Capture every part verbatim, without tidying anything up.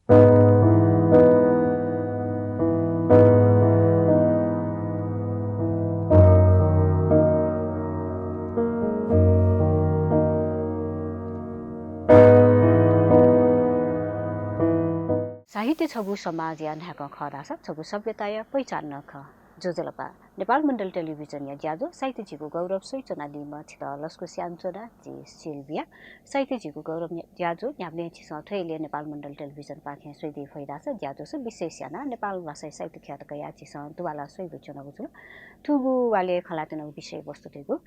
साहित्य छगू समाजया न्हाय्कं खः धाःसा छगू सभ्यताया पहिचान नं खः। ज्वजलपा। नेपाल मण्डल टेलिभिजनया ज्याझ्वः साहित्य झीगु गौरव स्वयाच्वनादीम्ह छितः लसकुस यानाच्वना, जि सिल्भिया। साहित्य झीगु गौरव ज्याझ्वः न्ह्याबलें झीसं थ्व इलय् नेपाल मण्डल टेलिभिजनपाखें स्वयादी फइ धाःसा ज्याझ्वःसं विशेष यानाः नेपाल भाषाया साहित्य ख्यात कयाः झीसं दुवाला स्वयागु च्वनागु जुल। थुगु वालय् खँ ल्हानातःगु विषयवस्तु धइगु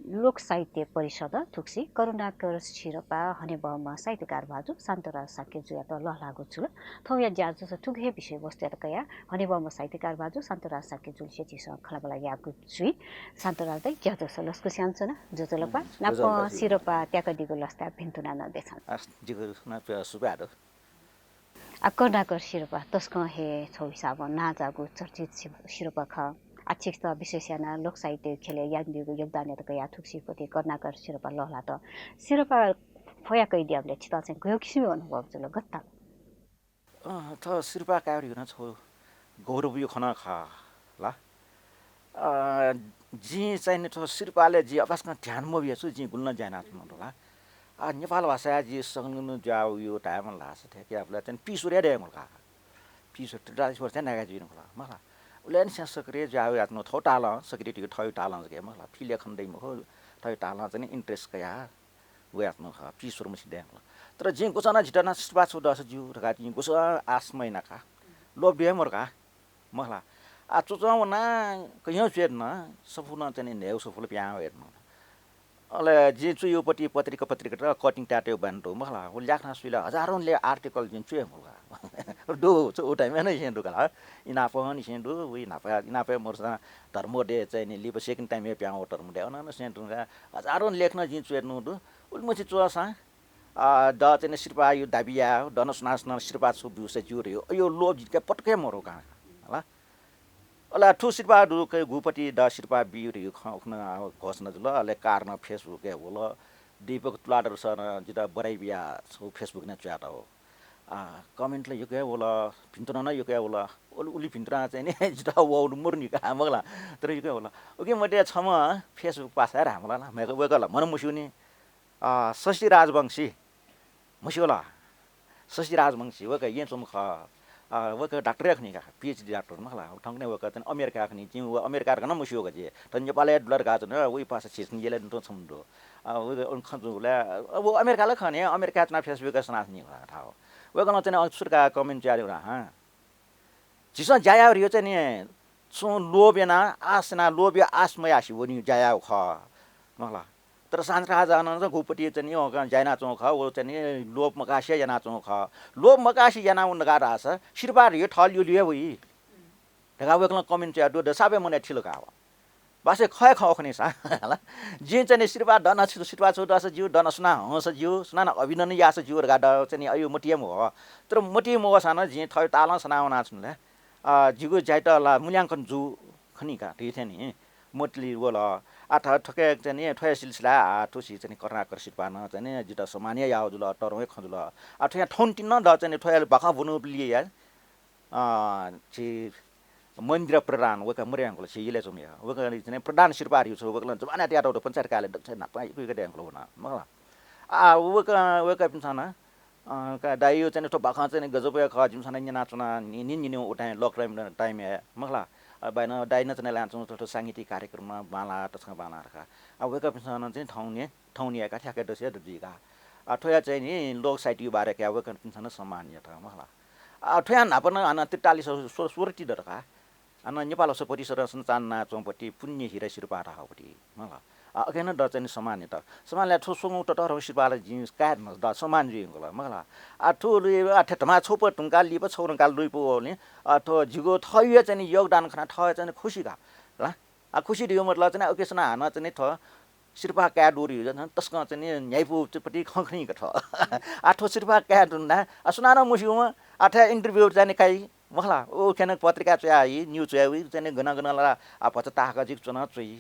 लोक साहित्य परिषद थुगुसी करुणाकर सिरपाः हनेबहःम्ह साहित्यकार भाजु शान्तराज शाक्यजुयात लःल्हाःगु जुल। थौंया ज्याझ्वःसं थुगु हे विषयवस्तुयात कयाः हनेबहःम्ह साहित्यकार भाजु शान्तराज शाक्यजुलिसे झीसं खँल्हाबल्हा याःगु जुइ। शान्तराज दाइ, ज्याझ्वःसं लसकुस यानाच्वना, ज्वजलपा। हम्म, नापं ज्वजलपा, ज्वजलपा। सिरपाः त्याकादीगु लसताय् भिन्तुना नं देछाना। आः, जिगु नं सुभाय् दु। आः, करुणाकर सिरपाः तसकं हे छगू हिसाबं नांजाःगु चर्चित सि-, सिरपाः खः। आः, छिकपिन्त विशेष यानाः लोक साहित्य ख्यलय् यानादीगु योगदानयात कयाः थुगुसी पति करुणाकर सिरपाः लःल्हात। सिरपाः फया कयादियाबलय् छितः चाहिँ गय् किसिमया अनुभव जुल, गथे ताल? अँ, थ्व सिरपाः कायेगु धइगु नं छगू गौरवया खँ नं खः ला। अ, जिं चाहिँ नि थ्व सिरपालय् जिं अपाय्सकं ध्यान मबिया छु, जिं गुलि नं ज्या यानाच्वनागु दु ला। आ, नेपाल भाषाय् जि संलग्न जुयावयागु धायेमाल धाःसा थथे यायेबलय् चाहिँ नि पीश्वर हे दयेमाल का। पीश्वर त्रितालेश्वर चाहिँ नाय्का जुइमाल का, मखु ला। उलि निसें सक्रिय जुयावयाच्वनागु थःगु तालं, सक्रिय धइगु थःगु तालं जक हे मखु ला। फि लेखन दइ मखु, थःगु तालं चाहिँ नि interest कयाः वयाच्वनागु खः, पीश्वर मछि दयेमाल। तर जिं गुसा नं जितः नं सिरपाः छगू दःसा ज्यू धकाः जिं गुसा आश मयाना का। लोभ दु हे मरु का। मखु ला। आ, च्वच्वं वनाः कय्कय् च्वयेधुन, सफू नं चाहिँ नि न्हय्गू सफू ला पिहां वयेधुन। अले जिं च्वयागु पति पत्रिका, पत्रिकात cutting तायेत बानि दु, मखु ला। व ल्याखं सुइला हजारौं ले article जिं च्वयाम्हल का। दु, छु उ time-य् नं निसें दु का ला। इनाप निसें दु, उ इनाप, इनाप मरुसां धर्मोदय चाहिँ नि लिपा second time-य् पिहां वःगु धर्मोदय, अन निसें दु का। हजारौं लेख नं जिं च्वयातःगु दु। उलिमछि च्वंसां अ, द चाहिँ नि सिरपाःया दाबी याये, द नं सुनां सुनां सिरपाः छगू ब्यूसा ज्यू धइगु, अय् लोभ जितः पटक हे मरु का, हला। अले थ्व सिरपाः दुगु पति द सिरपाः ब्यू धइगु खँ उखुन्हु घोषणा जुल, अले कारण Facebook-य् वल। दीपक तुलाधर सरं जितः बधाई बियाः छगू Facebook-य् नं च्वयातःगु। आ, comment ला यक्व हे वल, भिन्तुना नं यक्व हे वल। उलि, उलि भिन्तुना चाहिँ नि जितः वःगु मदुनि का, मखु ला, तर यक्व हे वल। उकी मध्ये छम्ह Facebook पासा हे धायेमाल ला, वय्कः, वय्कः ला म्ह नं मस्यूनि। अ, शशि राजवंशी, म्हस्यू ला? शशि राजवंशी, वय्कः येँय् च्वंम्ह खः। अ, वय्कः डाक्टर हे खनी का, PhD डाक्टर, मखु ला। थौंकन्हय् वय्कः चाहिँ अमेरिकाय् खनी, जिं व अमेरिका धकाः नं मस्यू का जि। थन नेपालय् दुल धकाः च्वना, वइ पासा झीसं यलय् तुं छम्ह दु। अ, वय्कः उन खँ जूबलय्, अ, व अमेरिकाय् ला खनी, अमेरिकाय् च्वनाः Facebook-य् सनाः च्वनी का थः। वय्कलं चाहिँ सुरु का comment च्वयादिल, हँ। झीसं ज्या यायेगु धइगु चाहिँ नि छुं लोभ यानाः आश यानाः, लोभया आश मयासें वनीगु ज्या यायेगु खः, मखु ला। तर शान्तराजं नं गुपति चाहिँ नि वं ज्या यानाच्वंगु खः, व चाहिँ नि लोभ मकासे यानाच्वंगु खः। लोभ मकासे यानाः वन धकाः धाःसा सिरपाः धइगु थः ल्यूल्यू हे वइ धकाः वय्कलं comment च्वयादीगु द सापय् मनय् थिल का व। बासे खः हे खः खनीसा, हला। जिं चाहिँ नि सिरपाः द नं छु, सिरपाः छगू दःसा ज्यू, द नं सुनां हंसा ज्यू, सुनानं अभिनन्दन याःसा ज्यू धकाः द चाहिँ नि अय् मतिइ हे मवः। तर मतिइ मवःसां नं जिं थःगु तालं सनाः वनाच्वना ला, अ, जिगु ज्यायात ला मूल्यांकन जू खनी का, धइथें नि मतिइ वल। आ, थ-, थुकी चाहिँ नि थ्वया सिलसिलाय्, आ, थुसी चाहिँ नि करुणाकर सिरपालं चाहिँ नि जितः सम्मान हे याःगु जुल, तःधंगु हे खँ जुल। आ, थ्वया थौंतिनि नं द चाहिँ नि थ्वया बाखं ब्वनूबलय् या अ, झी महेन्द्र प्रधान, वय्कः मदये धुंकल, झी यलय् च्वंम्ह, वय्कलं चाहिँ प्रधान सिरपाः धइगु छगू वय्कलं जमानय् तयातःगु दु, पञ्चायत कार्यालयय् दक्वं न्हापां यक्व यक्व दये धुंकल व नं, मखु ला। आ, वय्कः, वय्कःपिन्सं नं, अ, का दाइ, यो चाहिँ थ्व बाखं चाहिँ गजब हे खः, जिमिसं नं न्यनाच्वना, नि-, नि-, न्यनेगु उतां lockdown time-य्, मखु ला। आ, बाय् नं, दाइ नं चाहिँ ल्हानाच्वंगु थ्व, थ्व सांगीतिक कार्यक्रमय् बांलाः, तसकं बांलाः धकाः। आ, वय्कःपिन्सं नं चाहिँ थौंया, थौंया का, थ्याक्क दसय् जुइ का। आ, थ्वया चाहिँ नि लोक साहित्यया बारे कयाः वय्कःपिन्सं नं सम्मान यात, मखु ला। आ, थ्वया न्हापा नं हानं त्रितालेश्वर स्व-, स्वरति दत का। हानं नेपाल भाषा परिषदं सञ्चालन यानाच्वंपति पुण्य हिरा सिरपाः धाःगुपति, मखु ला। आ, अथे नं द चाहिँ नि सम्मान यात। सम्मान यात, थ्व स्वंगू ततःधंगु सिरपाः ला जिं काये धुन द सम्मान जुइ धुंकल, मखु ला। आ, थ्व लुइ, आ, थ्व धमा छगू पति धुंकाः लिपा छगू धुंकाः लुइपु वःबलय्, आ, थ्व जिगु थःगु हे चाहिँ नि योगदान खनाः थः हे चाहिँ नि खुसी का, ला। आ, खुसी धइगु मतलब चाहिँ नि उकिसनं हानं चाहिँ नि थ्व सिरपाः काये दु धइगु चाहिँ तसकं चाहिँ नि न्ह्याइपुपति खँ खनी का थ्व। आ, थ्व सिरपाः काये धुन ला, आ, सुनानं मस्यूम्ह, आ, थ्व interview चाहिँ नि काइ, मखु ला, उ खँ नं पत्रिकाय् च्वयाः, news च्वयाः, उ चाहिँ नि गन गन ला, आ, भचा ताःहाकः जिक च्वनाच्वइ।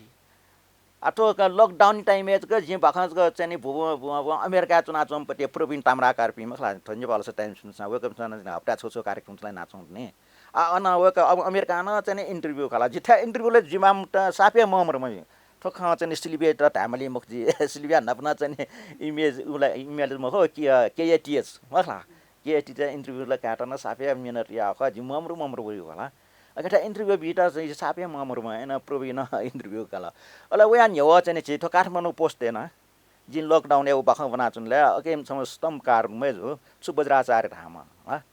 आ, थ्व क-, lockdown time-य् जक जिं बाखं जक चाहिँ नि भु-, भु-, भु-, अमेरिकाय् च्वनाच्वंपति प्रवीण ताम्राकारपिं मखु ला, थ्व नेपाल टाइम्स न्यूजमा वय्कःपिन्सं नं हप्ता छु छु कार्यक्रम चलाय् यानाच्वंगु दु नि। आ, अन वय्कः अब अमेरिकां नं चाहिँ नि interview कल। जिथाय् interview लय् जिमाम त सापे ममरुम्ह। थ्व खँ चाहिँ नि सिल्भियात धायेमाली मखु जि। सिल्भिया न्हापा नं चाहिँ नि image उला, image मखु, के, के ए टी एच मखु ला। के ए टी एच interview लय् कायेत नं सापे मेहनत याः खः, जि ममरु ममरु वइ खः ला। अथे interview बीत चाहिँ सापे ममरुम्ह, अन प्रवीणं interview कल। अले वया न्ह्यः चाहिँ नि झी थ्व काठमाडौं पोस्टय् नं जिं lockdown-य् व बाखं ब्वनाच्वनेबलय् अकिं छम्ह स्तम्भकार मय्जु, छु वज्राचार्य धाःम्ह, हँ?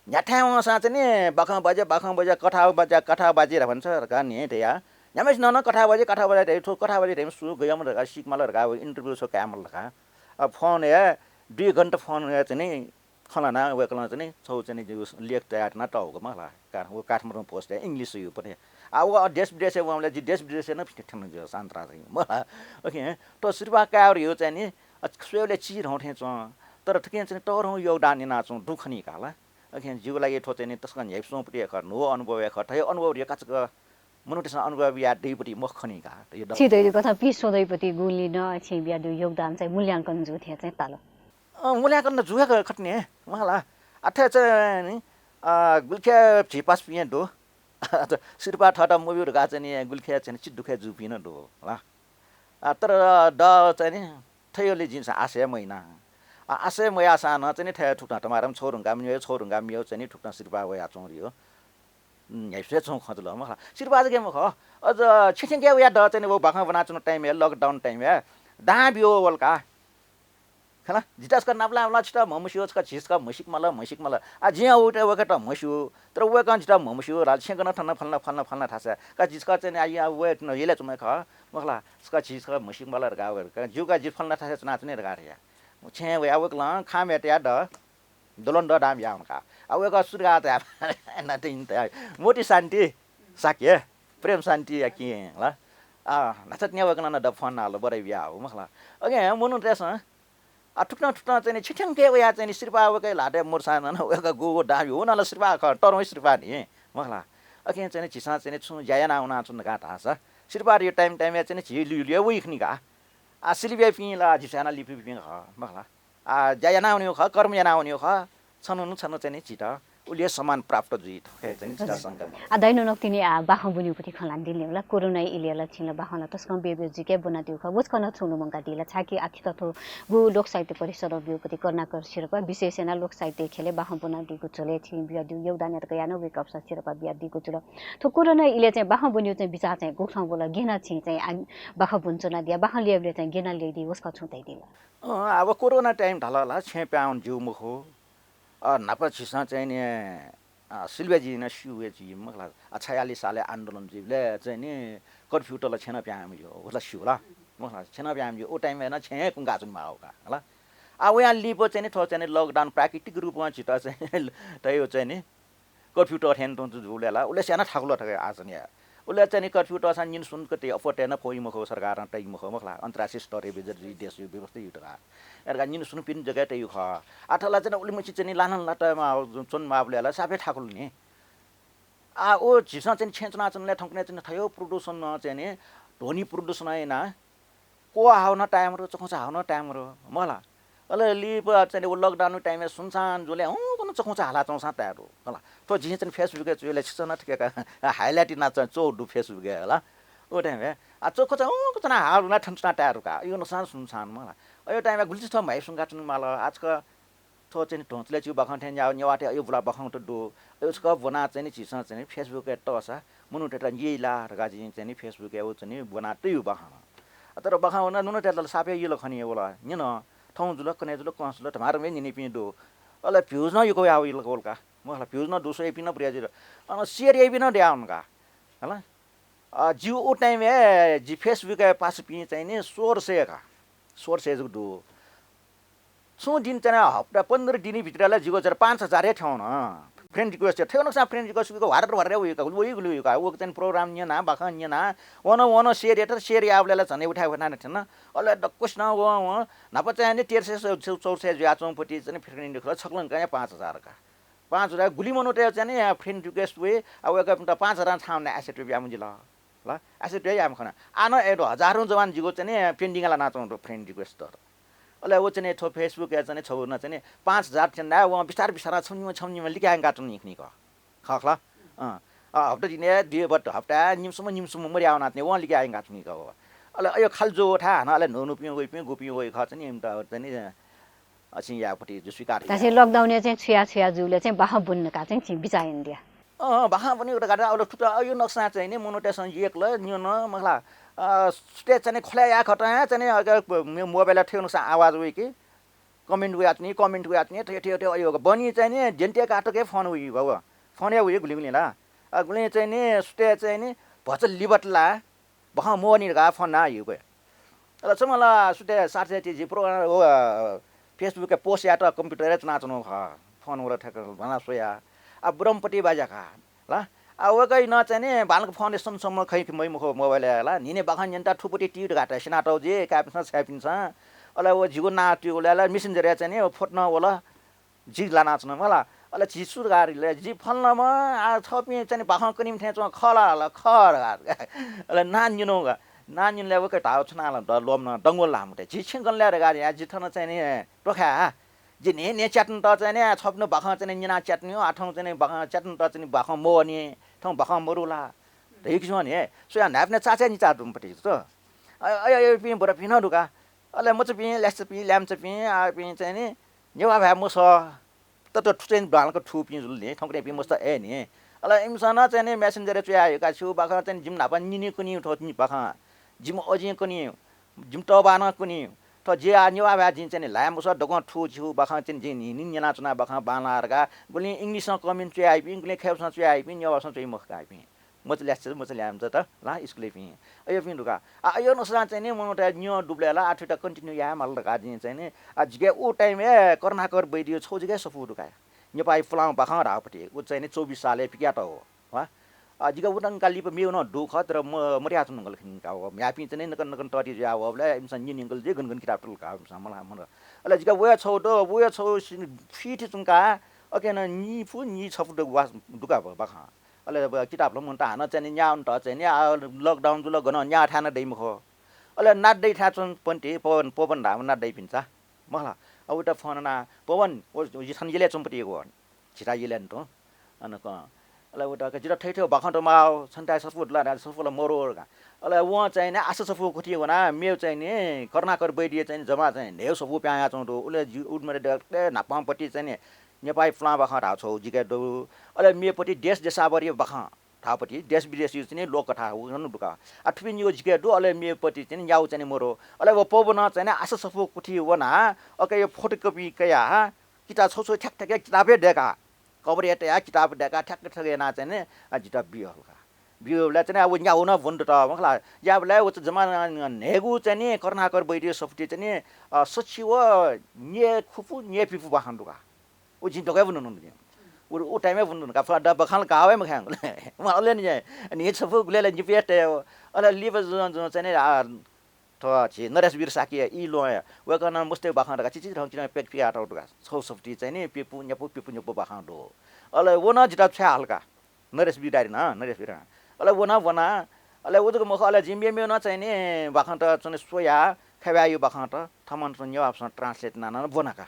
न्ह्याथाय् वंसां चाहिँ नि बाखं बज्या, बाखं बज्या, कथा बज्या, कथा बज्या धाःम्ह छ धकाः न्ह्यथाय् या। न्ह्याम्हसिनं नं कथा बज्या, कथा बज्या धाइ, थ्व कथा बज्या धाइम्ह सु, गय्म्ह धकाः सीकेमाल धकाः व interview छगू कायेमाल धकाः। अब phone-य् दुई घण्टा phone-य् चाहिँ नि खँ ल्हानाः वय्कलं चाहिँ नि छगू चाहिँ नि जिगु लेख तयार यानातःगु मखु ला। का-, व काठमाडौं पोस्टय् English-य् पति। आ, व देश विदेशय् वंबलय् जि देश विदेशय् नं थ्यन जि सान्तरा चाहिँ मखु ला। OK, थ्व सिरपाः काय् धइगु चाहिँ नि, अ, स्वयेबलय् चिधं थें च्वं। तर थुकिं चाहिँ नि तःधंगु योगदान यानाच्वंगु दु खनी का ला। OK, जिगु लागि थ्व चाहिँ नि तसकं न्ह्याइपुसे च्वंपति हे खः, न्हू अनुभव हे खः। थ्व अनुभव धइगु काचाक्क मनूतय्सं अनुभव याये दइपति मखु खनी का। थ्व यो द- छि धइगु कथं पिस्वं दइपति गुलिं नं छिं बियादीगु योगदान चाहिँ मूल्यांकन जू थें चाहिँ ताल। अँ, मूल्यांकन जू हे खः खतने, मखु ला। अथे चाहिँ नि, अ, गुलिखे झी पासापिं दु। सिरपाः थःत मब्यू धकाः चाहिँ नि गुलिखे चाहिँ नि चित्त दुःख जूपिं नं दु ला। अ, तर द चाहिँ नि थ्व योले जिमिसं आशा मयाना। अ, आशा मयाःसां नं चाहिँ नि थ्व थुकथं तमारं छगू धुंकाः म्यू, छगू धुंकाः म्यू चाहिँ नि थुकथं सिरपाः वयाच्वंगु धइगु न्ह्याइपुसे च्वंगु खँ जुल, मखु ला। सिरपाः जक हे मखु, अझ छेँ छेँके वयाः द चाहिँ नि व बाखं ब्वनाच्वंगु time-य्, lockdown time-य् दां ब्यू वल का। खला, जितः छकः नापलाः वल, छितः म्हमस्यू, छकः झी छकः म्हसीक माल, म्हसीक माल। आ, जिं वय्कःयात म्हस्यू, तर वय्कलं जितः म्हमस्यू, धाल, छेँ गन थन फलाना, फलाना, फलाना धाःसा। का जि छकः चाहिँ नि आ, आ, वये थन यलय् च्वंम्ह खः, मखु ला, छकः झी छकः म्हसीक माल धकाः वये। का ज्यू का जि फलाना थासय् च्वनाच्वने धकाः धया। छेँय् वयाः वय्कलं खामय् तयाः द दलन द दां बियावन का। आ, वय्कः सु धकाः धाये, नटिन धाये, मोती शान्ति शाक्य, प्रेम शान्ति या कि ला। आ, न्हाचः तिनि वय्कलं नं द phone नाल, बरय् बियाहःगु, मखु ला। OK, मनूतय्सं, आ, थुकथं थुकथं चाहिँ नि छेँ छेँके वयाः चाहिँ नि सिरपाः वय्कःया ल्हातय् मदुसां नं वय्कः गुगु दां ब्यू, व नं ला सिरपाः खः, तःधंगु सिरपाः नि, मखु ला। OK, चाहिँ नि झीसं चाहिँ नि छुं ज्या याना वनाच्वन धकाः धाःसा सिरपाः धइगु time time-य् चाहिँ नि झी ल्यूल्यू वइ खनी का। आ, सिल्भियापिं ला झीसं यानाः लिफुपिं खः, मखु ला। आ, ज्या यानावनीगु खः, कर्म यानावनीगु खः, छन्हु न छन्हु चाहिँ नि झीत उलि हे सम्मान प्राप्त जुइ, थुकी चाहिँ नि झीत शंका मदु। आ, दाइ नं तिनि आ, बाखं ब्वनीगु पति खँ ल्हानादिल नि ला, कोरोना इलय् ला छिं ला बाखं ला तसकं बेब्यू जुइके ब्वनादीगु खः, व छकः नं छुं लुमंकादिल, छाय्कि आखिर थ्व गु लोक साहित्य परिषदं ब्यूगु पति करुणाकर सिरपाः, विशेष यानाः लोक साहित्य ख्यलय् बाखं ब्वनादीगु झ्वलय् छिं बियादीगु योगदानया तक यानाः वय्कःपिन्सं सिरपाः बियादीगु जुल। थ्व कोरोना इलय् चाहिँ बाखं ब्वनीगु चाहिँ बिचाः चाहिँ गुकथं वल, गेना छिं चाहिँ आ, बाखं ब्वनाच्वनादिया, बाखं ल्ययेबलय् चाहिँ गेना ल्ययादी, व छकः छुं धयादिल। अँ, अब कोरोना time धाल ला, छेँय् पिहां वने ज्यू मखु। अ, न्हापा झीसं चाहिँ नि, अ, सिल्भियाजुं नं स्यू हे जुइ, मखु ला। अ, छयालिस सालय् आन्दोलन जुइबलय् चाहिँ नि curfew तल, छेँनं पिहां वने ज्यू, व ला स्यू ला, मखु ला। छेँनं पिहां वने ज्यू, व time-य् नं छेँय् कुंकाच्वनेमाः का, हला। आ, वयां लिपा चाहिँ नि थ्व चाहिँ नि lockdown प्राकृतिक रूपं झीत चाहिँ नि तयु चाहिँ नि curfew तः थें तुं जूबलय् ला, उलय् स्याना थाकुल थक आसन या। उलय् चाहिँ नि curfew तःसां निन्हु सुन्क तइ, अप्वः तये नं फइ मखु, सरकारं तइ मखु, मखु ला, अन्तर्राष्ट्रिय स्तरय् बेइज्जत जुइ, देशयु व्यवस्था यु धकाः। अय् धकाः निन्हु सुन्हु पिने जक तयु खः। आ, थला चाहिँ नि उलिमछि चाहिँ नि लानं लातय् मा-, च्वनेमाःबलय् ला सापे थाकुल नि। आ, व झीसं चाहिँ नि छेँय् च्वनाच्वनेबलय् थौंकन्हय् चाहिँ नि थय् प्रदूषणं चाहिँ नि ध्वनि प्रदूषणं यानाः क्वः हावनं time रु, चखुंचा हावनं time रु, मखु ला। अले लिपा चाहिँ नि व lockdown time-य् सुनसान जुलय् हुँ कुन चखुंचा हालाच्वंसां ताये रु, हला। थ्व जिं चाहिँ नि Facebook-य् च्वय्‌बलय् छिसं नं थुके का highlight याना चाहिँ च्वःगु दु Facebook-य्, हला। व time-य्, आ, चखुंचा हुँ कुन च्वना हावना थन च्वना ताये रु का, अय् नसां सुनसान, मखु ला। अय् time-य् गुलि थ्व म्हाइपुसे धुंकाच्वनेमाल, आजकल थ्व चाहिँ नि ध्वंचुलय् च्वय् बाखं थें न्याव नेवाःतय् अय् बुला बाखं त दु। अय् छकः ब्वनाः चाहिँ नि झीसं चाहिँ नि Facebook-य् तःसा मनूतय्त न्यइ ला धकाः जिं चाहिँ नि Facebook-य् व चाहिँ नि ब्वना तयु बाखं। तर बाखं वना मनूतय्त ला सापे यल खनी वल। न्यन, थौं जुल, कन्हय् जुल, कंस जुल, धमाधम हे न्यनीपिं दु। अले views नं यक्व याः वल का। मखु ला, views नं दु, स्वयापिं नं पुरा जुल। अन share याइपिं नं दयावन का। हला? अ, जिगु उ time-य् जि Facebook-य् पासापिं चाहिँ नि सोह्र सय का। सोह्र सय जक दु। छुं दिन चाहिँ हप्ता पन्ध्र दिन भित्र ला जिगु चाहिँ पाँच हजार हे थ्यन। Friend request थ्यन, नक्सा friend request ह्वारर ह्वारर वइ का, वइ गुलि वइ का। व चाहिँ program न्यना, बाखं न्यना, वन वन share यात, share याबलय् ला झनै उठाइ उठाइ थ्यन। अले दक्वसिनं व, व न्हापा चाहिँ नि तेह्र सय चौ-, चौध सय जुयाच्वंपति चाहिँ friend request छकलं का पाँच हजार का। पाँच हजार गुलि मनूतय् चाहिँ नि friend request वइ, आ, वय्कःपिन्त पाँच हजार छां वने accept याये मजिल। ल, आसे द्वया याये मखन। आः नं अय् दु, हजारौँ जवान जिगु चाहिँ नि pending लानाच्वंगु दु friend request दत। अले व चाहिँ नि थ्व Facebook या चाहिँ नि छगू नं चाहिँ नि पाँच हजार चन्दा वं बिस्तार बिस्तार छम्ह निम्ह छम्ह निम्ह लिकायंका च्वनी खनी का। खः खला। अँ। अ, हप्ता दिने, दुई हप्ता, हप्ता, निम्हसम्म निम्हसम्म मर्या वना चाहिँ नि वं लिकायंका च्वनी का व। अले अयो खालि जो थाय् हानं अले न्हू न्हूपिं वइपिं गुपिं वइ खः चाहिँ नि इमित चाहिँ नि अ, छिं याःपट्टि जु स्वीकार धाःसा याः। Lockdown या चाहिँ छु याये छु याये जूबलय् चाहिँ बाखं ब्वने धकाः चाहिँ छिं बिचाः यानादिया। अँ, बाखं ब्वने धकाः अले थुत अयो नक्सा चाहिँ नि मनूतय्सं यक्व न्यन मखला। अ, सुथय् चाहिँ नि खोले याये खत चाहिँ नि अ, क-, म-, mobile थ्व नक्सा आवाज वइ कि comment वया चाहिँ नि, comment वया चाहिँ नि, थ्व, थ्व, थ्व अयो ब्वनी चाहिँ नि द्यन्ते कातके phone वइ बाबा। Phone या वइ गुलिं गुलिं ला। अ, गुलिं चाहिँ नि सुथय् चाहिँ नि भचा लिबत ला बाखं मवनी धकाः phone याना यंकि। अले छम्ह ला सुथय् साथी चाहिँ जि program व, अ, Facebook या post यायेत computer य् च्वनाच्वनागु खः। Phone वल थ्यंक ल्हाना स्वया। आ, ब्रह्मपति बाज्या का। ला? आ, वय्कःयात चाहिँ नि बांलाक phone या सनसम्म खइ कि मइ मखु mobile या ला। न्हिनय् बाखं न्यनेत थुपति ति धकाः त स्यनातःगु जि काय्पिन्सं छाय्पिन्सं। अले व जिगु नां तुयागुलिं ला Messenger या चाहिँ नि photo नं वल। जि लानाच्वन मला। अले झी छु धकाः धाल, जि फलानाम्ह, आ, छपिं चाहिँ नि बाखं कनीम्ह थें च्वं खः ला, ला, खः धकाः। अले नां न्यनागु। नां न्यनाबलय् वय्कः धाःगु छु ला, द-, ल्वःमन दंगोल ला मते। झी छेँय् गन ला धकाः धाःसा जि थन चाहिँ नि त्वखाये। जि न्हय्न्हय् च्यातुन्त चाहिँ नि छपिं बाखं चाहिँ नि न्यनाः च्यातुनि, आ, थौं चाहिँ नि बाखं च्यातुन्त चाहिँ नि बाखं मवनी, थौं बाखं मरु ला। धइकि च्वं नि, स्वयाः न्हाय्पनय् चाचाय् निचाः दुम्ह पति छु। अ, अ, अ, अपिं बुरापिं नं दु का। अले मचापिं, ल्यासेपिं, ल्याय्मचापिं, आ, अपिं चाहिँ नि नेवाः भाय् मसः। त, त, थुपिं बांलाक थुपिं जुल नि, थौंकन्हय्‌पिं मस्त अय् नि। अले इमिसं नं चाहिँ नि Messenger य् च्वयाः यंकाः छिगु बाखं चाहिँ नि जिमि न्हापा न्यनी कनी थ्व बाखं। जिमि अजिं कनी, जिमि तःबानं कनी। थ्व जि आः नेवाः भाय् जिं चाहिँ नि ल्हाये मसः, दक्वं थुगु छिगु बाखं चाहिँ नि जिं न्हिं न्हिं न्यनाच्वना बाखं बांलाः धकाः गुलिं English नं comment च्वयाः यंपिं, गुलिं खय्‌बसं च्वयाः यंपिं, नेवाःबसं च्वइ मखु का यंपिं। मचा ल्यासेत, मचा ल्याय्मचात ला school य् पिं। अय्‌पिं दु का। आ, अय् नसां चाहिँ नि मनूतय् न्यं दुबलय् ला आ थुइत continue याये माल धकाः जिं चाहिँ नि, आ, जिके उ time य् करुणाकर वैद्य छगू जिके सफू दु का। नेपाःया पुलांगु बाखं धाःपति। उ चाहिँ नि चौबिस सालय् पिकयातःगु। वा? आ, जिके उ धंकाः लिपा मेगु नं दु खः, तर म-, मदयाच्वनागु खनी का व। म्ह्याय्‌पिं चाहिँ नि नकन नकन तःति जुयावःबलय् इमिसं न्यनीगु जि गन गन किताब तल का इमिसं मला मन। अले जिके वया छगू दु, वया छगू सि-, फीथि च्वंका, अके नं निपु, नि छपु दु वा-, दु का व बाखं। अले व किताब ला मन्त हानं चाहिँ नि न्याः वनेत चाहिँ नि, आ, lockdown जुल, गनं न्याः थाय् नं दइ मखु। अले नात दइ थाय् च्वंपन्ति, पवन, पवन धाःम्ह नात दइपिन्चा। मखला, अ, उइत phone याना, पवन, व, व जि थन यलय् च्वंपति यगु, झिता यलय् तुं। अन क-, अले उइत का जितः थथे थथे बाखं दु माः, छन्थाय् सफू दु ला, सफू ला मरु का। अले वं चाहिँ नि आशा सफू कुथि वनाः मेगु चाहिँ नि करुणाकर वैद्य चाहिँ नि जम्मा चाहिँ नि न्हय्‌गू सफू पिहां यानाच्वंगु दु। उले जि-, उलिमछि दकलय् न्हापांपति चाहिँ नि नेपाःया पुलांगु बाखं धाःगु छगू जिके दु। अले मेगुपति देश देशावरीया बाखं धाःपति देश विदेशया चाहिँ नि लोककथा व नं दु का। आ, थुपिं निगू जिके दु, अले मेगुपति चाहिँ नि न्यागू चाहिँ नि मरु। अले व पवनं चाहिँ नि आशा सफू कुथि वनाः अकया photocopy कयाः किताब छगू छगू थ्याक थ्याक किताब हे दय्‌काः cover हे तयाः किताब दय्‌काः थ्याक थ्याक यानाः चाहिँ नि, आ, जितः बियाहल का। बियाहल का। बियाहल का चाहिँ नि, आ, व न्यागू नं ब्वने दत मखला। याःबलय् व जम्मा न्हय्‌गू चाहिँ नि करुणाकर वैद्य सफूति चाहिँ नि, अ, सछि व न्यय् खुपु, न्यय् पिपु बाखं दु का। व जिं दकलय् ब्वने धुन जिं। व, व time य् ब्वने धुन का, फला द बाखं ला गाः वये मखु। व अले नि, नि छपु गुले ला निपु हे तये। अले लिपा जुं जुं चाहिँ नि, आ, थ्व झी नरेश वीर शाक्य ई ल्वहंया, वय्‌कलं मस्तय्‌गु बाखं धकाः चिचि थौं चिनं पिकयातःगु दु का। छगू सफूति चाहिँ नि पिपु न्यपु, पिपु न्यपु बाखं दु। अले व नं जितः छ्वयाहल का। नरेश वीर डायरी नं, नरेश वीर। अले व नं ब्वना, अले व जक मखु, अले जिं मेमेगु नं चाहिँ नि बाखंत चाहिँ नि स्वयाः, खय्‌बाय्‌या बाखंत, थःम्हं चाहिँ नेवाः भाषां translate यानाः नं ब्वना का।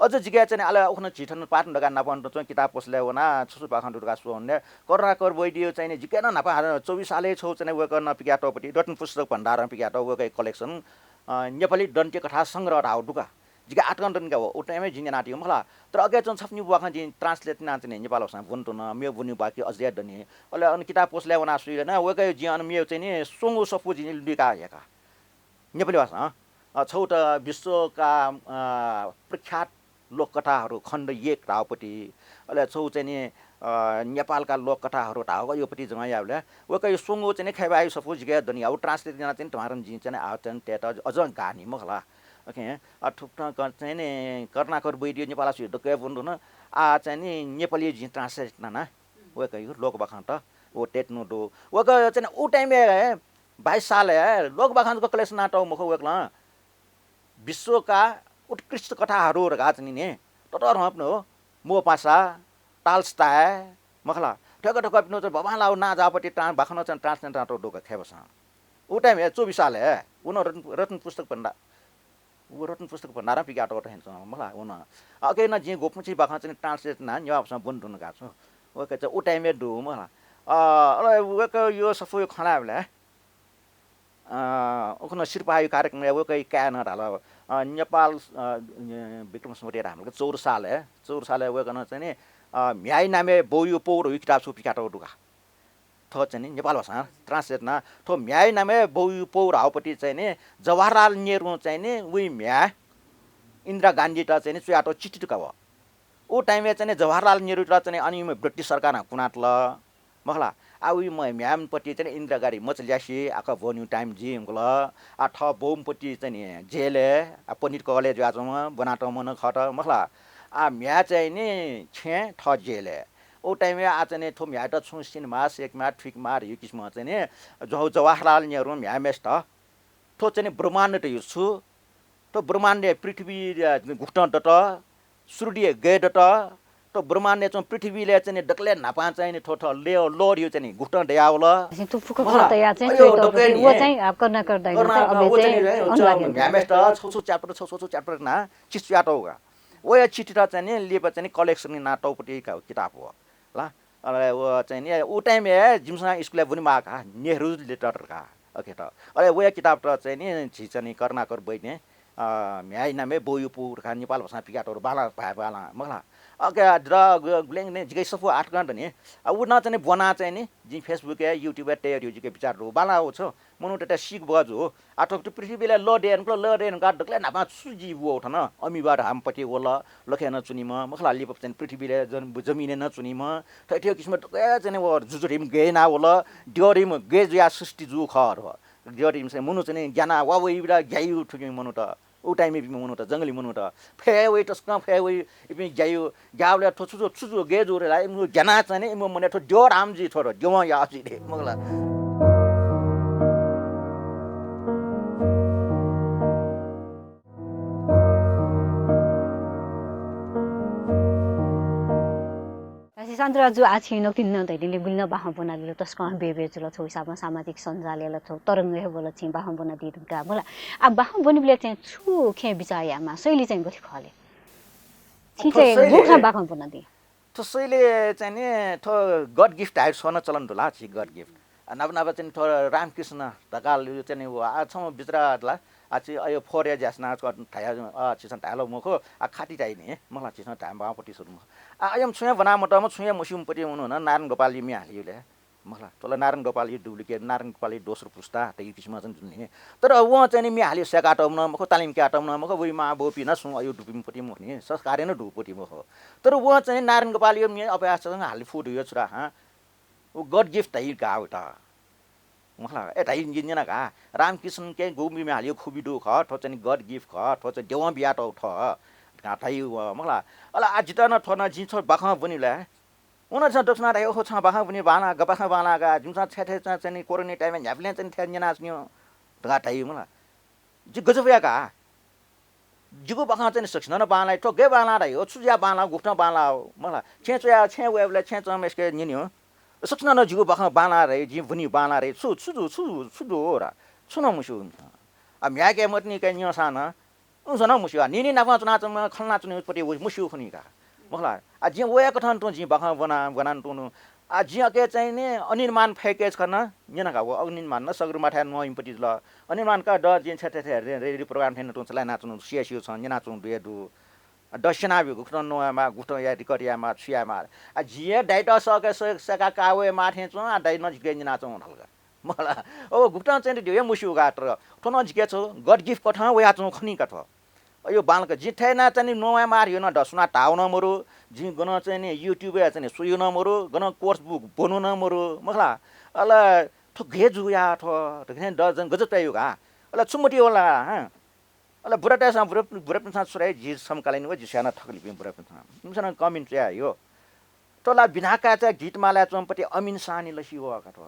अझ जिके चाहिँ नि अले उखुन्हु झी थन पाटन धकाः न्हापां च्वंगु किताब पसलय् वनाः छु छु बाखं दु धकाः स्वःबलय् करुणाकर वैद्य चाहिँ नि जिके नं न्हापां हानं चौबिस सालय् छगू चाहिँ नि वय्‌कलं पिकयातःपति रत्न पुस्तक भण्डारं पिकयातःगु वय्‌कःया collection, अ, नेपाली दन्त्य कथा संग्रह धाःगु दु का। जिके आतकं दनि का व, उ time य् जिं न्यनातःगु मखला। तर अकया च्वंगु छपु निपु बाखं जिं translate यानाः चाहिँ नि नेपाल भाषां ब्वने धुन, मेगु ब्वनीगु बाकी अझ हे दनि। अले अन किताब पसलय् वनाः स्वइबलय् नं वय्‌कःया जिं अन मेगु चाहिँ नि स्वंगू सफू जिं लुइकाः ह्याका। नेपाली भाषां, अ, छगू त विश्वका, अ, प्रख्यात लोककथाहरू खण्ड एक धाःपति, अले छगू चाहिँ नि, अ, नेपालका लोककथाहरू धाःगु योपति जम्मा याःबलय् वय्‌कःया स्वंगू चाहिँ नि खय्‌बाय्‌या सफू जिके दनि, आ उ translate यानाः चाहिँ नि धुमाधुम जिं चाहिँ नि आ चाहिँ नि तयेत अझ गाः नि मखला। OK, अ, थुकथं क-, चाहिँ नि करुणाकर वैद्य नेपाल भाषां दक्व हे ब्वने धुन, आ चाहिँ नि नेपाली जिं translate यानाः वय्‌कःया लोकबाखंत व तयेत्यनागु दु। वय्‌कः चाहिँ नि उ time य् बाइस सालय् लोकबाखं जक collection यानातःगु मखु, वय्‌कलं विश्वका उत्कृष्ट कथाहरू धकाः चाहिँ नि ततःधंपिं हो, मोपासा, टालस्टाय, मखला, थ्वय्‌क थ्वय्‌क पिन्हु चाहिँ बबांलाःगु नां जाःपट्टि ट्रान्स बाखनं चाहिँ translate यानातःगु दु का खय्‌बसं। उ time-य् चौबिस सालय् व नं रत्न, रत्न पुस्तक भण्डा-, व रत्न पुस्तक भण्डारं पिकातःगु त हेंचं मला व नं। अ, अके नं जिं गुपंछि बाखं चाहिँ translate यानाः नेवाः भाषां ब्वने धुन का छु। वय्‌कः चाहिँ उ time-य् दु मला। अ, अले वय्‌कःया सफूया खँ ल्हायेबलय् अ, उखुन्हु सिरपाःया कार्यक्रमय् वय्‌कःया काय्‌नं धाल, अ, नेपाल, अ, विक्रम सम्वत धाःम्ह चौध सालय्, चौध सालय् वय्‌कलं चाहिँ नि, अ, म्ह्याय् नामय् बौया पौ धइगु किताब छगू पिकातःगु दु का। थ्व चाहिँ नि नेपाल भाषां translate यानाः थ्व म्ह्याय् नामय् बौया पौ धाःगुपट्टि चाहिँ नि जवाहरलाल नेहरुं चाहिँ नि वया म्ह्याय् इन्दिरा गान्धीयात चाहिँ नि च्वयातःगु चिठी दु का व। उ time-य् चाहिँ नि जवाहरलाल नेहरुयात चाहिँ नि अन इमिगु ब्रिटिश सरकारं कुनातल। मखु ला, आ उइम्ह म्ह्याय्‌पट्टि चाहिँ नि इन्दिरा गान्धी मचा ल्यासे, आखः ब्वनेगु time जुइ धुंकल। आ थः बौम्हपट्टि चाहिँ नि जेलय्, आ पण्डित कवलय् जुयाच्वंम्ह, ब्वनातःम्ह नं खः त, मखु ला। आ म्ह्याय् चाहिँ नि छेँय्, थः जेलय्। उ time-य् आ चाहिँ नि थ्व म्ह्याय्‌यात छुं सिनेमाः, सेकेमाः, थुइकेमाः धइगु किसिमं चाहिँ नि जव-, जवाहरलाल नेहरुं म्ह्याय्‌म्हेसित थ्व चाहिँ नि ब्रह्माण्ड धइगु छु, थ्व ब्रह्माण्डय् पृथ्वी, अ, गुकथं दत, सूर्य गय् दत, थ्व ब्रह्माण्डय् च्वंगु पृथ्वीलय् चाहिँ नि दकलय् न्हापां चाहिँ नि थ्व, थ्व लः, लः धइगु चाहिँ नि गुकथं दयावल। चाहिँ थुपुक मखु ला। खः तया चाहिँ अयो, च्वयातःगु दकलय् दु। व नि। चाहिँ अब करुणाकर दाइनं करुणा, चाहिँ अबलय् व चाहिँ चाहिँ नि, अनुवाद च्वं यानातःगु। म्ह्याय्‌म्हेसित छगू छगू chapter, छगू छगू chapter यानाः चिठी च्वयातःगु का। वया चिठीत चाहिँ नि लिपा चाहिँ नि collection यानातःगु पट्टि का किताब हो। ला, अले व चाहिँ नि उ time-य् जिमिसं स्कुलय् ब्वनेमाः का, नेहरू letter का, अके त। अले वया किताबत चाहिँ नि झी चाहिँ नि करुणाकर वैद्यं, अ, म्ह्याय् नामय् बौया पौ धकाः नेपाल भाषां पिकातःगु दु, बांलाः भाय् बांलाः, मखु ला। अके द-, गु-, गुलें गुलें जिके सफू आठ घण्टा नि, अ, उ नं चाहिँ नि ब्वनाः चाहिँ नि जिं Facebook-य्, YouTube-य् तये धइगु जिके बिचार दु, बांलाः व छु। मनूतय्‌त सीक बहःजू। आ थ्व पृथ्वीलय् लः दये धुंकल, लः दये धुंकाः दकलय् न्हापां छु जुइ वःगु थन? अमीबा धाःम्हपट्टि वल, लखय् नं च्वनीम्ह, मखु ला, लिपा चाहिँ पृथ्वीलय् जन-, जमिनय् नं च्वनीम्ह, थथे किसिमं दकलय् चाहिँ नि व जुजु धइम्ह गय् यानावल, द्यः धइम्ह गय् जुयाः सृष्टि जूगु खः थ्व। द्यः धइम्ह चाहिँ मनू चाहिँ नि ग्यानाः वा वइबलय् ग्याइगु थुकिं मनूत। उ time-य् इपिं मनूत, जंगली मनूत। फय् वइ, तसकं फय् वइ, इपिं ग्याइगु ग्याःबलय् थ्व छु जू, छु जू, गय् जू रे ला, इमिगु ग्यानाः चाहिँ नि इमिगु मनय् थ्व द्यः धाःम्ह जुइ थ्व, द्यवं याः जुइ रे, मखु ला। शान्तिराज जु, आः छिं नकतिनि नं धयादिल, गुलि नं बाखं ब्वनादिल, तसकं बेबे जुल, छगू हिसाबं सामाजिक सञ्जालय् ला छगू तरंग हे वल छिं बाखं ब्वनादी धुंकाः, मखु ला। आः बाखं ब्वनीबलय् चाहिँ छु खँय् बिचाः यायेमाः, शैली चाहिँ गथे खः ले? छिं थ्व चाहिँ शैली गुकथं बाखं ब्वनादी? थ्व शैली चाहिँ नि, थ्व God gift धाइगु छगू नं चलन दु ला, झी God gift। आ, नाप नाप चाहिँ नि थ्व रामकृष्ण ढकाल चाहिँ नि व, आ, छम्ह बिचरा ला, आ, छि अयो फोरे ज्यासना क-, धाया, आ, छिसं धायेगु मखु, आ, खाति धाइ नि, मखु ला, छिसं धाये माःपट्टि सुरु मखु। आ, अय्‌म्ह छुं हे ब्वना मतःम्ह, छुं हे मस्यूम्हपट्टि मनू नं नारायण गोपालया म्ये हालिगु ले। मखु ला, थ्व ला नारायण गोपालया duplicate, नारायण गोपालया दोस्रो पुस्ता धइगु किसिमं चाहिँ जुल नि। तर वं चाहिँ नि म्ये हालिगु सय्‌कातःम्ह नं मखु, तालिम कयातःम्ह नं मखु, वइ मां बौपिं नं छुं अयो दुपिंपट्टि मखु नि, संस्कार नं दुपिंपट्टि मखु। तर वं चाहिँ नि नारायण गोपालया म्ये अभ्यास चाहिँ हाले फु धइगु छुरा, हँ। व God gift धाइ का वइत। मखु ला, ए, धाइ नि, न्यना का। रामकृष्णके गुम्बी म्ये हालिगु खुबी दु खः, थ्व चाहिँ नि God gift खः, थ्व चाहिँ द्यवं बियातःगु खः धकाः धाइ व, मखु ला। अले आ जितः नं थ्व नं जिं छगू बाखं ब्वनीबलय्, व नं छं दक्वसिनं धाइ, ओहो, छं बाखं ब्वनी बांलाः, गपाखं बांलाः का, जिमिसं छथाय् चाहिँ नि कोरोना time-य् न्ह्याबलें चाहिँ नि थथे न्यनाच्वनी धकाः धाइ, मखु ला। जि गजब याये का। जिगु बाखं चाहिँ नि सकसिनं नं बांलाइ, थ्व गय् बांलाः धाइ, छु जुयाः बांलाः, गुकथं बांलाः, मखु ला। छेँय् च्वयाः, छेँय् वयेबलय् छेँय् च्वंम्हय्‌सिके न्यनी। सकसिनं नं जिगु बाखं बांलाः धाइ, जिं ब्वनी बांलाः धाइ, छु, छु दु, छु, छु दु ला? छुं नं मस्यू। आ, म्ह्याय्‌के मतिनिके न्यंसां नं, उमिसं नं मस्यू। आ, नीनी नाप च्वनाच्वंम्ह खँ ल्हानाच्वनीम्हपट्टि व मस्यू खनी का। मखु ला। आ, जिं वया कथं तुं जिं बाखं ब्वना, ब्वनातुं। आ, जिं अके चाहिँ नि अनिल मान फय्‌के छकः नं न्यना का, व अनिल मान नं सगरमाथाय् न्वइम्हपट्टि जुल। अनिल मान का द जिं छथाय् थथे रे-, रेडियो program थें तुं चलाय् यानाच्वनु, सिया स्यू छं न्यनाच्वनु दु हे दु। आ, द स्यनाब्यु, गुकथं न्वयेमाः, गुकथं याये, record यायेमाः, छु यायेमाः। आ, जिं हे दाइत सःके स-, सय्‌का का वयेमाः थें च्वं, आ, दाइनं जिके न्यनाच्वं धाल का। मखु ला। ओ, गुकथं चाहिँ नि द्यः हे मस्यू का, तर थ्व नं जिके छगू God gift कथं वयाच्वं खनी का थ्व। अयो बांलाक जिं थथे यानाः चाहिँ नि नवाये माः धइगु नं द सुनां धाःगु नं मदु, जिं गनं चाहिँ नि YouTube-य् चाहिँ नि स्वयागु नं मदु, गनं course book ब्वनागु नं मदु, मखु ला। अले थ्व गय् जूगु या थ्व, धकाः द जन गजब चायागु का। अले छु मतिइ वल ला, हँ? अले बुरातय्‌सं, बुरा, बुरापिन्सं छु धाइ, जि समकालीन व जि स्वयाः नं थकालिपिं बुरापिन्सं। इमिसं नं comment च्वयाहःगु। थ्व ला बिना काय्‌चा गीतमालाय् च्वंम्हपट्टि अमिन साहनी लसी वः का थ्व।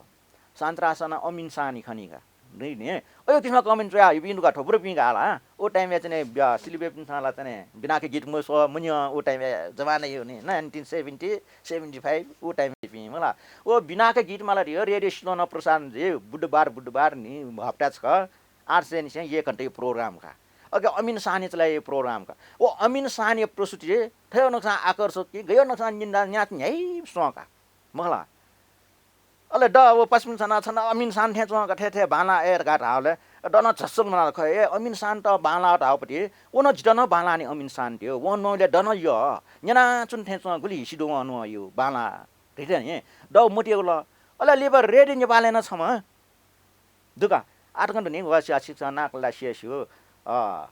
शान्तिराज साहनं अमिन साहनी खनी का। नि। अयो किसिमं comment च्वया, यो बिन्दु का थोपुर पिं का ला। ओ time या चाहिँ नि, ब्या, सिलिबे पिन ला चाहिँ नि, बिनाके गीत मो स्व, मुन्य, ओ time या जमाना यो नि, nineteen seventy, seventy five, ओ time या पिं, मला। ओ बिनाके गीत माला रियो, रेडियो सिलोन प्रसारण जे, बुधबार, बुधबार नि, हप्ता छ, आठ से नि से, ये घंटे program का। अके अमीन सानी चला ये program का। ओ अमीन सानी प्रस्तुति, थयो नक्सा आकर्षक कि, गयो नक्सा निंदा न्यात न्याइ सों का। मखला। अले द व पश्चिम छना छना अमीन सान थें च्वं का थे थे बांला ए धका धावले। द न झस्सुल मना खः, ए अमीन सान त बांला धावपति, व न जित न बांला नि अमीन सान त्यो, व नोले द न य। न्यना चुन थें च्वं गुलि हिसि दु व नो यु बांला। धिते नि, द मतियो ल। अले लिबर रेडियो नेपालय् न छम। दुका, आतकं दुनि, व स्या शिक्षा नाक ला स्या स्यु, अ,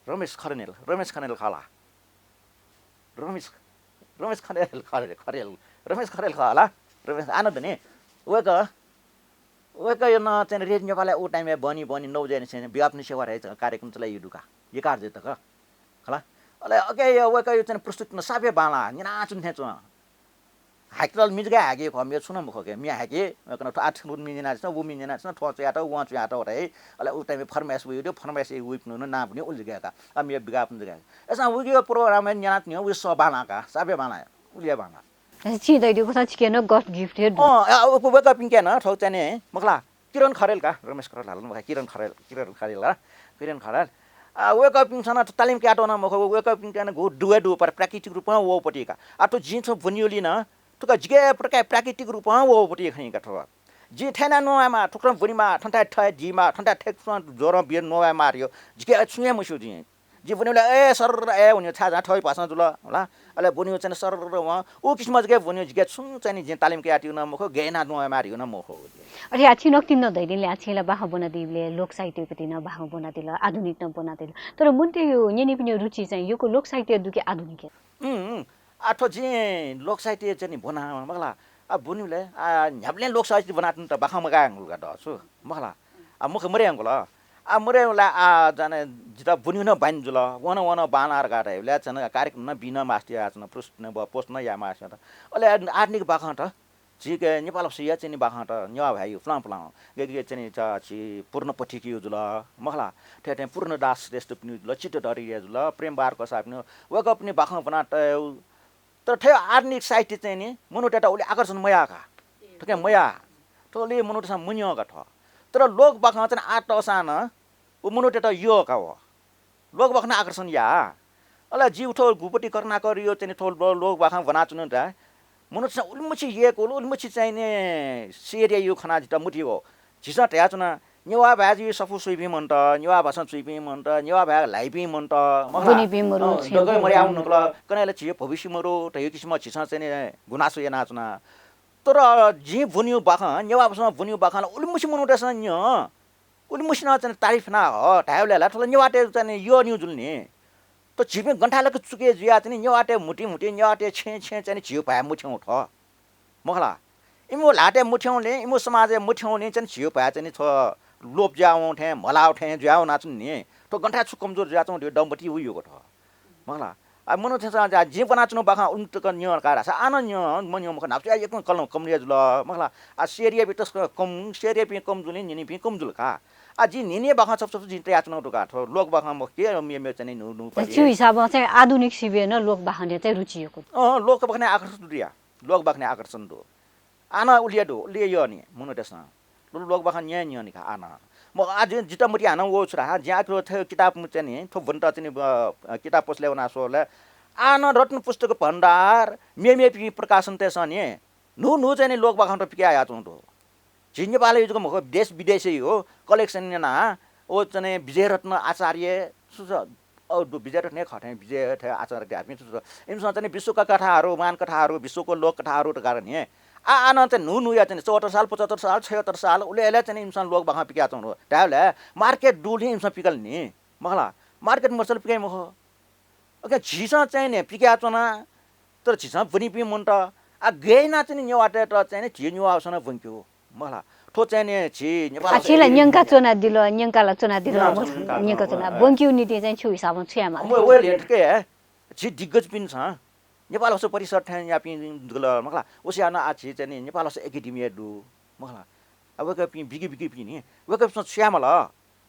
रमेश खरेल, रमेश खरेल खला। रमेश, रमेश खरेल, खरेल, खरेल, रमेश खरेल खला। रमेश आनन्द नि, वय्‌कः, वय्‌कःया नं चाहिँ रेडियो नेपालय् उ time या बनी, बनी नौ जयन से विज्ञापन सेवा रे कार्यक्रम चलाइ दुका। ये कार्य तक। खला। अले अके या वय्‌कःया चाहिँ प्रस्तुति न साफे बांला, निना चुन थें च्वं। हाइकल मिजगा हाके खः, मे छुन मखके, मे हाके, कन आठ छुन मिजना छ, उ मिजना छ, थ्व च्वयात, व च्वयात वताइ। अले उ time फरमाइश वइ दु, फरमाइश वइ पुन नाम पनि उल जगा का। आ मे विज्ञापन जगा। एसा उगे program न्यात नि, उ स बांला का, साफे बांला, उलिया बांला। छि दै दु कसा छिके न God gift हे दु। अँ, आ, उ वय्‌कःपिं के न, थौ चाहिँ नि, मखला। किरण खरेल का, रमेश खरेल हाल मखा, किरण खरेल, किरण खरेल का, किरण खरेल। आ, वय्‌कःपिं छन तालिम क्यातो न मखो, वय्‌कःपिं के न गु दुवे दु पर प्राकृतिक रूपं वो पति का। आ, तो जिं छ बुनियोली न, तुका जिके प्रकार प्राकृतिक रूपं वो पति खनी का थो। जि थेना नोवा मा, थुक्रम बुनिमा, थन्ता थय दिमा, थन्ता थेक सुन जोरं बियर नोवा मारियो। जिके छुए मुसु जि। जि बुनियोले, ए, सर, ए, उन्यो छा जा थय पासन जुल, होला। अले बुनियो चाहिँ सर व, उ किसिम जिके बुनियो जिके छुं चाहिँ नि जिं तालिम क्यातियो न मखो, गेना नोवा मारियो न मखो। अरे, आछि नक्तिन न दैदिन ले आछि ला बाखं बना दिले, लोक साहित्य पति न बाखं बना दिल, आधुनिक न बना दिल। तर मुन्ते यो न्यनिपिनि रुचि चाहिँ यो को लोक साहित्य दुके आधुनिक। उम्, उम्। आ, थ्व जिं लोक साहित्य चाहिँ नि ब्वना, मखला। आ, बुनिले, आ, न्ह्याबलें लोक साहित्य ब्वनातुन त बाखं मगायंगुल का दसु, मखला। आ, मुख मरे यंगुल। आ, मरे ला, आ, जाने जिता बुनि न बाइन जुल, वन वन बानार गात हेबले, चन कार्यक्रम न बिन मास्ति आ, चन प्रस्तुत न ब-, post न या मास्ति त। अले आधुनिक बाखं त, झीके नेपाल भाषाया चाहिँ नि बाखं त नेवा भाय् यु पुलां पुलां। गे गे चाहिँ नि च-, छि पूर्ण पथिक यु जुल, मखला। थे थे पूर्ण दास श्रेष्ठ पिनि जुल, चित्त धरी जुल, प्रेम बार कसा पिनि, वय्‌कःपिनि बाखं ब्वना तयु। तर थे आधुनिक साहित्य चाहिँ नि मनूतय्‌त उलि आकर्षण मया का। थुके मया। थ्व उलि मनूतय्‌सं मुन्यं का थ्व। तर लोक बाखं चाहिँ आ तःसां नं उ मनूतय्‌त यः का व। लोक बाखं आकर्षण या। अले जि उथो गुपति करुणाकर यो चाहिँ नि थ्व लो-, लोक बाखं ब्वनाच्वनु ता। मनूतय्‌सं उलिमछि यय्‌कूल, उलिमछि चाहिँ नि सेर्या यु खना जित मुति व। झीसं धयाच्वना, नेवा भाय् जुइ सफू सुइपिं मन्त, नेवा भाषां चुइपिं मन्त, नेवा भाय् ल्हाइपिं मन्त, मखला। बुनिपिं मरु, अँ, छेँ दगय् बुनिपिं मर्याः मरु। उन्नुकल, कन्हय् ला झी भविष्य मरु, धयु किसिम झीसं चाहिँ नि गुनासो यानाच्वना। तर जिं बुनियु बाखं, नेवा भाषां बुनियु बाखं ला उलिमछि मनूतय्‌सं न्यं, उलिमछि नं चाहिँ तारिफ ना ह, धायेबलय् ला थ्व ला नेवातय् चाहिँ नि यः नियु जुल नि। त झीपिं गन्थालक चुके जुया चाहिँ नि नेवातय् म्हुति म्हुति, नेवातय् छेँ छेँ चाहिँ नि झीउ भाय् मुथ्यं थ्व। मखला। इमु ल्हातय् मुथ्यंले, इमु समाजय् मुथ्यंले चाहिँ झीउ भाय् चाहिँ नि थ्व लोप जुयावं थें, म्हलाव थें जुयावनाच्वन नि। थ्व गन्थाय् छु कमजोर जुयाच्वं धयु दम्बति उयुगु थ्व। मखला। आ, मनूतय्‌सं जा, जिं ब्वनाच्वनु बाखं उन्त क न्यं का धाःसा, आ नं न्यं, मन्यं मखु, न्हापा च्वया यक्वं कलम कम जुल, मखला। आ, सेर्यापिं तसकं कम, सेर्यापिं कम जुल, न्यनीपिं कम जुल का। आ, जिं न्यनी बाखं छप छप जिं तयाच्वनु दु का, थ्व लोक बाखं मखु के, मे मे चाहिँ नि नु, नु परे। छु हिसाबं चाहिँ आधुनिक सिबें नं लोक बाखनय् चाहिँ रुचि यक्व दु। अँ, लोक बाखनय् आकर्षण दु या। लोक बाखनय् आकर्षण दु। आः नं उलिया दु, उलिया यः नि, मनूतय्‌सं। लु, लोक बाखं न्यं न्यं नि का आः नं। म आ जि-, जित मति हानं व छु धाः, ज्या थ्व, थ्व किताब म चाहिँ नि, थ्व ब्वनेत चाहिँ नि, अ, किताब पसलय् वना स्वले। आः नं रत्न पुस्तक भण्डार, मेमेपिं प्रकाशनतय्‌सं नि, न्हू न्हू चाहिँ नि लोक बाखंत पिकाया याच्वं दु। झी नेपालय् जक मखु, देश विदेशय् हो, collection याना, ओ चाहिँ नि विजयरत्न आचार्य, सु स-, औ दु, विजयरत्न हे खः थें, विजय थें आचार्य धाःपिं सु स-, इमिसं चाहिँ नि विश्वका कथाहरू, महान कथाहरू, विश्वको लोक कथाहरू धकाः नि। आ, आः नं चाहिँ न्हू न्हूया चाहिँ नि चौहत्तर साल, पचहत्तर साल, छयहत्तर साल, उले उले चाहिँ नि इमिसं लोक बाखं पिकाच्वं दु। धायेबलय् market दुलिं इमिसं पिकल नि, मखला, market मछाल पिकाइ मखु। OK, झीसं चाहिँ नि पिकाच्वना, तर झीसं ब्वनीपिं मन्त। आ, गय् याना चाहिँ नि नेवाःतय्‌त चाहिँ नि झी नेवाःभाषां ब्वंक्यू, मखला। थ्व चाहिँ नि झी नेपाल आ, भाषा छि ला न्यंका च्वनादिल, न्यंका ला च्वनादिल, न्यंका च्वना, न्यंका च्वना। ब्वंक्यू निंतिं चाहिँ छु हिसाबं छु याये माल? अ, वय् लेन थुके, झी दिग्गजपिं छं, नेपाल भाषा परिषद थें यापिं दुल, मखला। उसे याना आ झी चाहिँ नि नेपाल भाषा एकेडेमी दु, मखला। आ, वय्कःपिं बिज्ञ बिज्ञपिं नि, वय्कःपिन्सं छु यायेमाल?